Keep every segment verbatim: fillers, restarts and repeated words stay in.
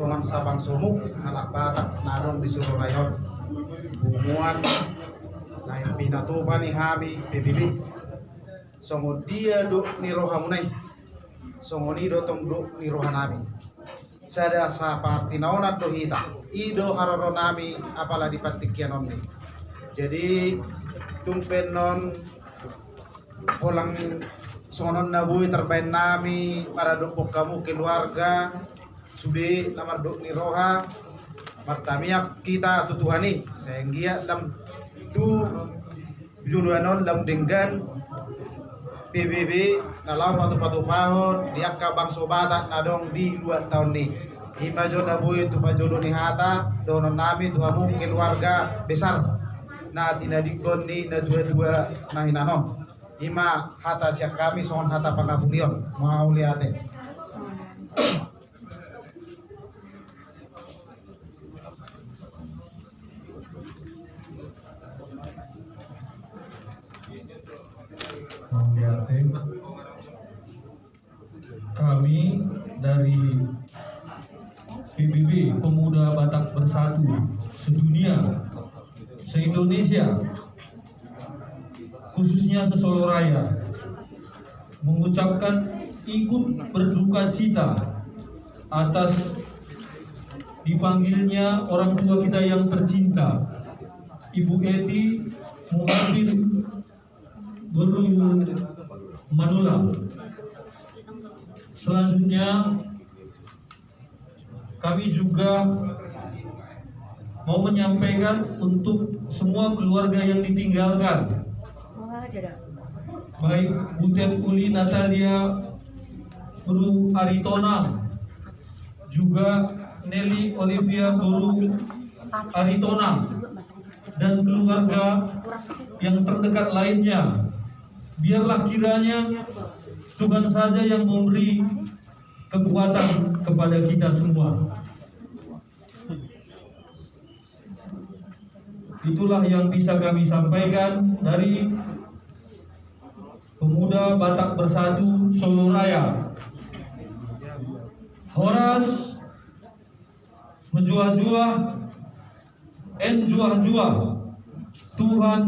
Dongan sabangsomu halak Batak na adong di Solo Raya on, punguan na pinatupa ni hami P B B. Songon dia dohot ni rohamuna i, songon i do tong dohot ni rohanami. Sada sapartinaonan do hita, i do haroronami apala di partingkian on ni. Jadi tung pe annon holan songon on na boi tarbahen nami maradophon hamu keluarga sude na mardohot ni roha, martamiang hita tu Tuhan i, sai anggiat lam tu joloan on lam denggan P B B na laho patupatupahon di angka bangso Batak na adong di luat taon i. I ma jo na boi tu pajolo ni hata dohononnami tu hamu keluarga besar na tinadingkon ni natuatua na hinan on. I ma hata sian hami songon hata pangapulion. Mauliate. Mauliate. Kami dari P B B, Pemuda Batak Bersatu sedunia, se-Indonesia, khususnya se-Solo Raya, mengucapkan ikut berduka cita atas dipanggilnya orang tua kita yang tercinta, Ibu Eti Muhajir Guru Manula. Selanjutnya, kami juga mau menyampaikan untuk semua keluarga yang ditinggalkan, baik Butet Uli Natalia Guru Aritonang, juga Nelly Olivia Guru Aritonang, dan keluarga yang terdekat lainnya. Biarlah kiranya Tuhan saja yang memberi kekuatan kepada kita semua. Itulah yang bisa kami sampaikan dari Pemuda Batak Bersatu Solo Raya. Horas, menjuah-juah, enjuah-juah. Tuhan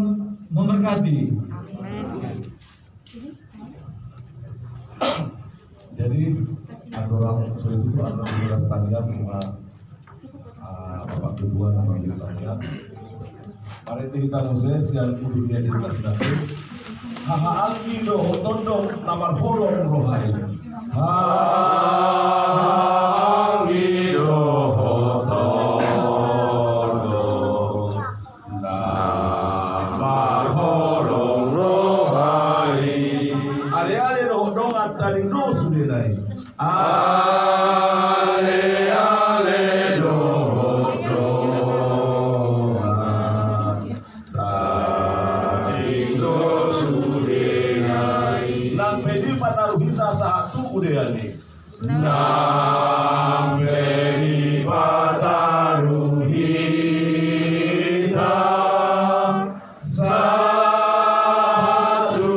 memberkati. Jadi, andorang so itu tu andorang jelas tadi ya, cuma, ah, Bapak Ketua dan Majelis Rakyat. Mari kita muse sian kudu dia di atas dapur. Haha anggi do hotondong na marholong roha i. Haha anggi do hotondong na marholong roha i. Ale-ale do hotondong na tading do sudena i. Ale-ale do hotondong na tading do sudena i. Nang pe dipataru hita sahat tu udean i. Nang pe dipataru hita sahat tu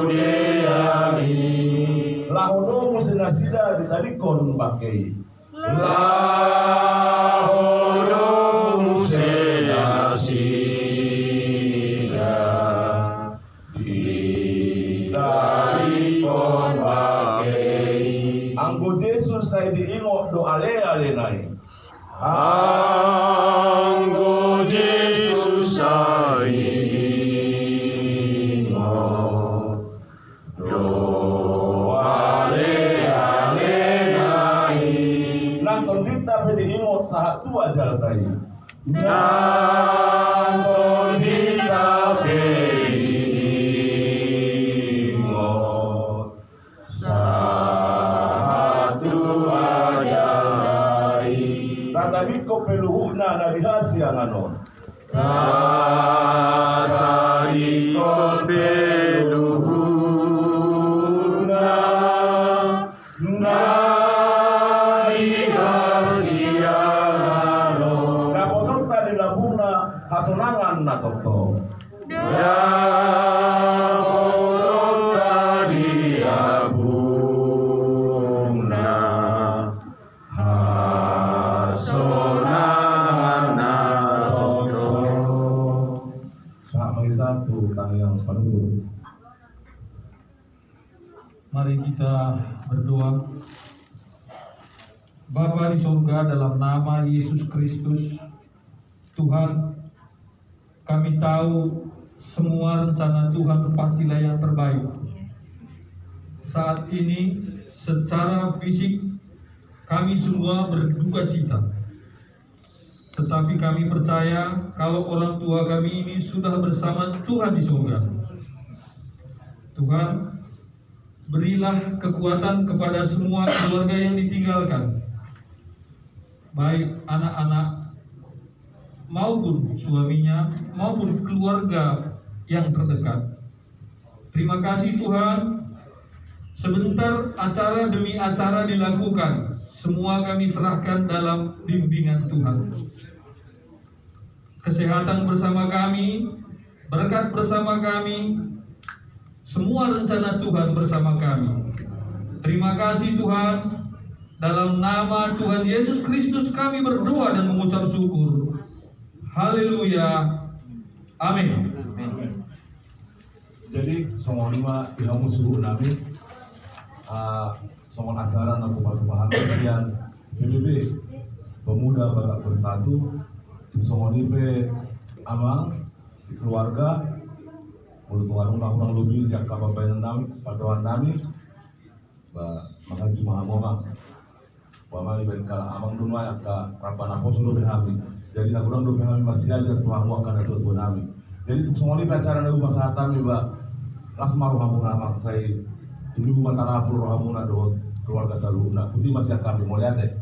udean i. Laho do muse nasida ditadingkon bangke i. Laho do muse nasida ditadingkon bangke i. Anggo Jesus sai diingot do ale-alena i. Anggo Jesus sai diingot do ale-alena i. Nang tondinta pe diingot sahat tu ajalta i. Nang tondinta pe diingot sahat tu ajalta i. Tatadingkon pe luhutna na di hasiangan on. Tatadingkon pe luhutna na di hasiangan on. Dapotonta di lambungna hasonangan na tongtong. Dapotonta di lambungna ha- Sonang na tongtong. Sahat ma hita tu tangiang panutup. Mari kita berdoa. Bapa di sorga, dalam nama Yesus Kristus, Tuhan, kami tahu semua rencana Tuhan pastilah yang terbaik. Saat ini, secara fisik, kami semua berduka cita. Tetapi kami percaya kalau orang tua kami ini sudah bersama Tuhan di sorga. Tuhan, berilah kekuatan kepada semua keluarga yang ditinggalkan, baik anak-anak maupun suaminya maupun keluarga yang terdekat. Terima kasih, Tuhan. Sebentar acara demi acara dilakukan, semua kami serahkan dalam bimbingan Tuhan. Kesehatan bersama kami, berkat bersama kami, semua rencana Tuhan bersama kami. Terima kasih, Tuhan. Dalam nama Tuhan Yesus Kristus kami berdoa dan mengucap syukur. Haleluya. Amin. Jadi, songon i ma di hamu suhut nami, ah, songon acara na hupasahat hami sian P B B, Pemuda Batak Bersatu, songon i pe amang, di keluarga, molo tung adong na hurang lobi di angka pambahenan nami, pandohan nami, ba, manghaji ma hamu amang. Ba, amang, ibaen halak amang do nuaeng angka ramba naposo dope hami. Jadi na godang dope hami marsiajar tu hamu angka natuatua nami. Jadi tung songon i pe acara na hupasahat hami, ba, las ma rohamuna amang, sai tubu ma tarapul rohamuna dohot keluarga saluhutna. Botima sian hami, mauliate.